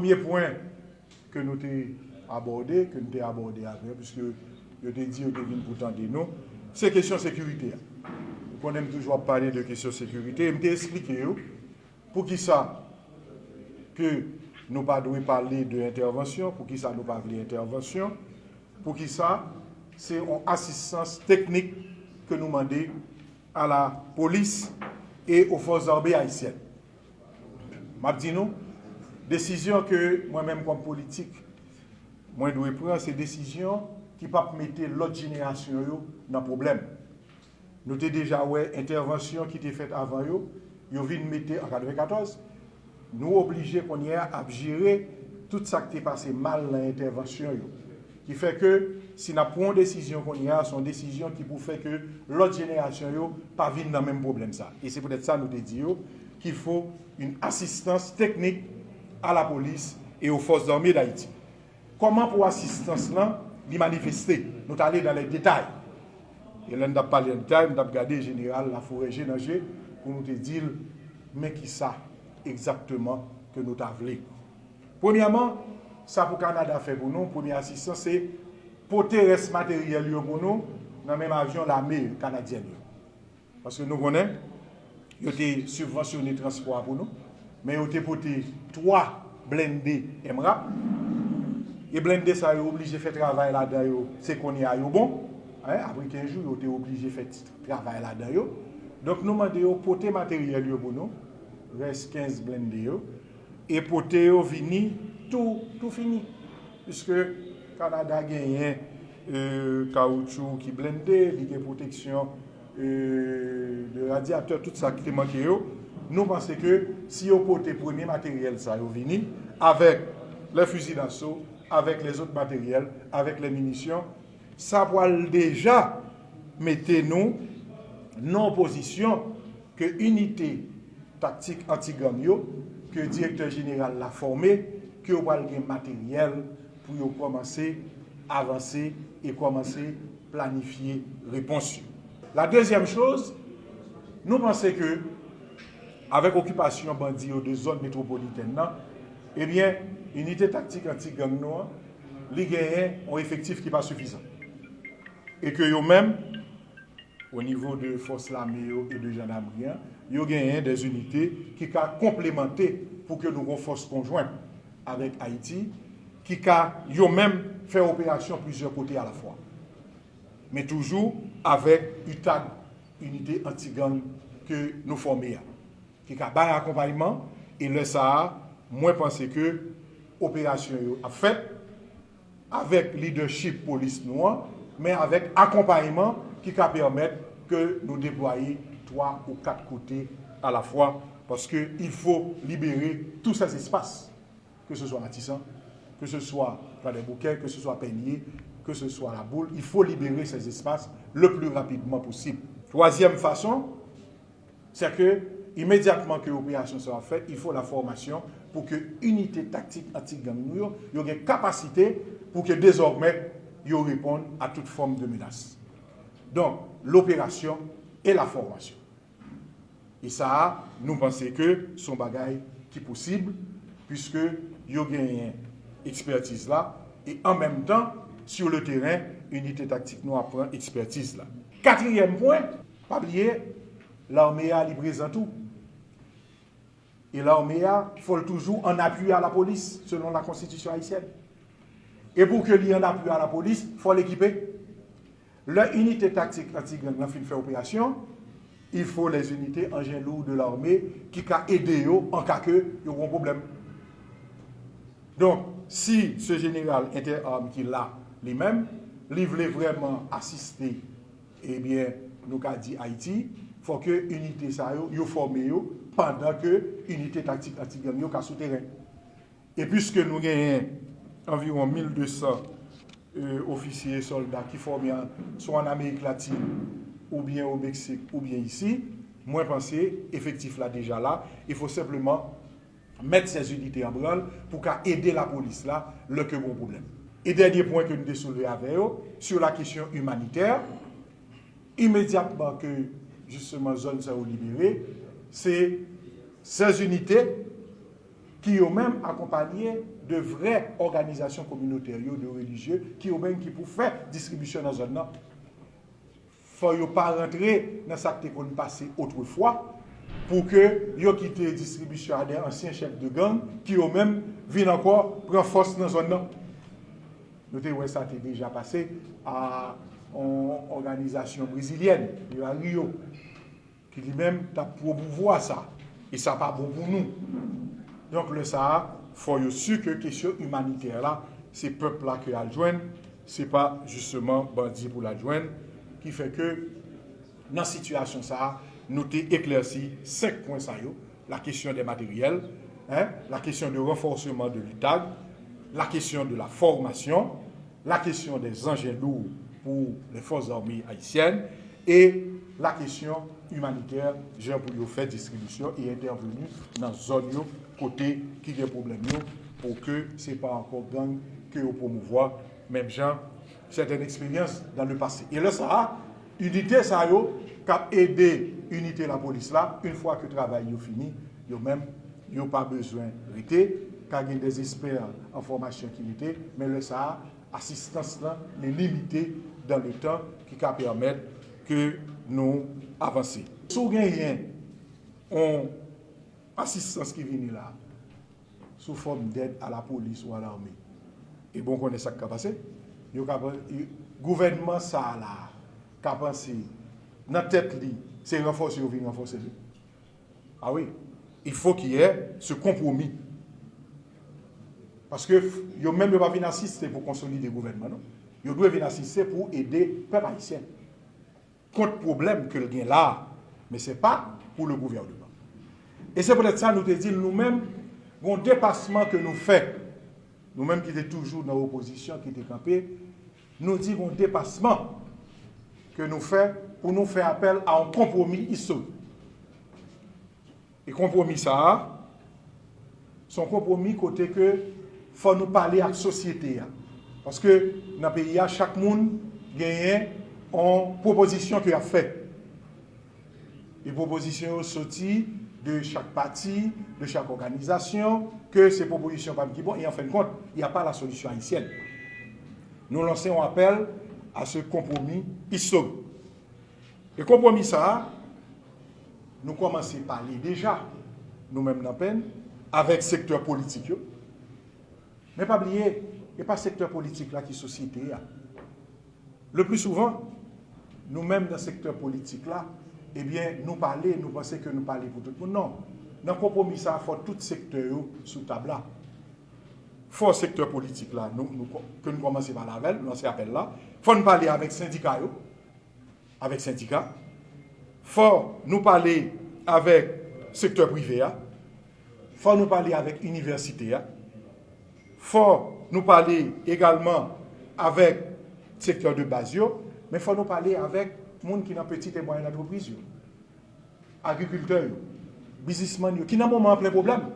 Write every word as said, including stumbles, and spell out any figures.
Premye pwen ke nou te abòde, ke nou te abòde avè yo, piske yo te di yo te vin pou tande nou, se kesyon sekirite a. Ou konnen m toujou ap pale de kesyon sekirite, e m te esplike yo poukisa ke nou pa dwe pale de entèvansyon, poukisa nou pa vle entèvansyon, poukisa se yon asistans teknik ke nou mande a la polis e o fòs zame ayisyèn. M ap di nou, desizyon ke mwen menm kòm politik, mwen dwe pran, se desizyon ki p ap mete lòt jenerasyon yo nan pwoblèm. Nou te deja wè entèvansyon ki te fèt avan yo, yo vin mete an katrevenkatòz. Nou oblije kounye a ap jere tout sa k te pase mal nan entèvansyon yo. Ki fè ke si n ap pran yon desizyon kounye a, se yon desizyon ki pou fè ke lòt jenerasyon yo pa vin nan menm pwoblèm sa. E se poutèt sa nou te di yo qu'il faut une assistance technique à la police et aux forces armées d'Haïti. Kòman pou asistans lan li manifeste? Nou t ale dans les détails. E lè n t ap pale an detay, m t ap gade jeneral Laforêt je nan je pou nou te di l men kisa egzakteman ke nou ta vle. Premyèman, sa pou Kanada fè pou nou, premye asistans, se pote rès materyèl yo pou nou nan menm avyon lame kanadyèn yo. Paske nou konnen, yo te sibvansyone transpò a pou nou, men yo te pote twa blende M rap. E blende sa yo oblije fè travay ladan yo, se kounye a yo bon. Apre kenz jou, yo te oblije fè travay ladan yo. Donk, nou mande yo pote materyèl yo pou nou, rès kenz blende yo, e pote yo vini tou, tou fini. Piske Kanada genyen kawoutchou ki blende, li gen pwoteksyon de radyatè, tout sa ki te manke yo. Nou panse ke si yo pote premye materyèl sa yo vini, avèk lè fizi daso, avèk lèzòt materyèl, avèk lè minisyon, sa pral deja mete nou nan pozisyon ke inite taktik anti-gang yo, ke direktè jeneral la fòme, ke yo pral gen materyèl pou yo kòmanse avanse e kòmanse planifye repons yo. La dezyèm choz, nou panse ke avèk okipasyon bandi yo de zòn metwopolitèn nan, ebyen, inite taktik anti-gang nou an, li genyen yon efektif ki pa sifizan. E ke yo menm, o nivo de fòs lame yo e de jandamri an, yo genyen de inite ki ka konplemante pou ke nou gon fòs konjwen avèk Ayiti, ki ka yo menm fè operasyon plizyè kote alafwa. Men toujou avèk utag, inite anti-gang ke nou fòme a, ki ka bay akonpayman, e lè sa a, mwen panse ke operasyon yo ap fèt avèk lidèchip polis nou an, men avèk akonpayman ki ka pèmèt ke nou deplwaye twa ou kat kote alafwa, paske il faut libérer tous ces espaces, que ce soit Matisan, que ce soit Kwadèboukè, que ce soit Pènye, que ce soit La Boule, il faut libérer ces espaces le plus rapidement possible. Twazyèm fason, c'est que, imedyatman ke operasyon sa a fèt, il faut la formation pour que inite taktik anti-gang nou yo, yo gen kapasite pou ke dezòmè yo reponn a tout fòm de menas. Donk, l'opération et la formation. E sa a, nou panse ke se yon bagay ki posib, piske yo genyen ekspètiz la, e an menm tan, sur le terrain, inite taktik nou ap pran ekspètiz la. Katriyèm pwen, pa bliye, lame a li prezan tou. E lame a, fò l toujou an apui a lapolis, selon la konstitisyon ayisyèn. E pou ke li an apui a lapolis, fò l ekipe. Lè inite taktik anti-gang nan fin fè operasyon, il faut les unités engins lourds de l'armée ki ka ede yo an ka ke yo gon pwoblèm. Donk, si se jeneral entèam ki la, li menm, li vle vrèman asiste, ebyen, nou ka di Ayiti, fò ke inite sa yo, yo fòme yo, pandan ke inite taktik anti-gang yo ka sou teren. E piske nou genyen anviwon mil de san ofisye e sòlda ki fòme swa ann Amerik Latin, oubyen o Meksik, oubyen isi, mwen panse efektif la deja la, il faut simplement mettre ces unités en branle pou ka ede lapolis la lè ke gon pwoblèm. E dènye pwen ke nou te soulve avè yo, sur la question humanitaire, imedyatman ke, jisteman, zòn sa yo libere, se sèz inite ki yo menm akonpanye de vrè òganizasyon kominotè yo, de relijye, ki yo menm ki pou fè distribisyon nan zòn nan. Fò yo pa rantre nan sa k te konn pase otrefwa, pou ke yo kite distribisyon a de ansyen chèf de gang, ki yo menm vin ankò pran fòs nan zòn nan. Nou te wè sa te deja pase a yon òganizasyon brezilyèn, Rio a Rio, ki li menm t ap pwomouvwa sa. E sa pa bon pou nou. Donk, lè sa a, fò yo si ke kesyon imanitè la, se pèp la ke al jwenn, se pa jisteman bandi pou l al jwenn, ki fè ke nan sitiyasyon sa a, nou te eklèsi senk pwen sa yo, la question des matériels, hein, la question de renforcement de l'utag, la question de la formation, la question des engins lourds pour les forces armées haïtiennes et la question humanitaire, jan pou yo fè distribisyon e entèveni nan zòn yo kote ki gen pwoblèm yo, pou ke se pa ankò gang ke yo pwomouvwa, menm jan sètèn eksperyans dans le passé. E lè sa a, inite sa yo k ap ede inite lapolis la, yon fwa ke travay yo fini, yo menm, yo pa bezwen rete, ka gen des espè an fòmasyon ki rete, men lè sa a, asistans lan, li limite dans le temps ki ka pèmèt ke nou avanse. Si w genyen yon asistans ki vini la, sou fòm dèd a lapolis ou a lame, e bon, konnen sa k ka pase. Yo ka, gouvènman sa a la, ka panse, nan tèt li, se ranfòse yo vin ranfòse li. Ah oui, il faut qu'il y ait ce compromis. Paske yo menm yo pa vin asiste pou konsolide gouvènman, non. Yo dwe vin asiste pou ede pèp ayisyen kont pwoblèm ke l gen la, men se pa pou le gouvernement. E se poutèt sa nou te di l, nou menm, gon depasman ke nou fè. Nou menm ki te toujou nan opozisyon, ki te kanpe, nou di gon depasman ke nou fè pou nou fè apèl a yon konpwomi istorik. E konpwomi sa a, se yon konpwomi kote ke fò nou pale ak sosyete a. Paske nan peyi a, chak moun genyen yon pwopozisyon ke y ap fè. E pwopozisyon yo soti de chak pati, de chak òganizasyon, ke se pwopozisyon pa m ki bon, e an fen de kont, y a pa la solisyon ayisyèn. Nou lanse yon apèl a se konpwomi istorik. E konpwomi sa a, nou kòmanse pale deja, nou menm nan penn, avèk sektè politik yo. Men pa bliye, e pa sektè politik la ki sosyete a. Le pli souvan, nou menm nan sektè politik la, ebyen, nou pale, nou panse ke nou pale pou tout moun. Non. Nan konpwomi sa a, fò tout sektè yo sou tab la. Fò sektè politik la, nou, nou, ke nou kòmanse pale avè l, lanse apèl la. Fò n pale avèk sendika yo, avèk sendika. Fò nou pale avèk sektè prive a. Fò nou pale avèk inivèsite a. Fò nou pale egalman avèk sektè de baz yo, men fò nou pale avèk moun ki nan pitit e mwayèn antrepriz yo, agrikiltè yo, biznismann yo, ki nan moman an plen pwoblèm.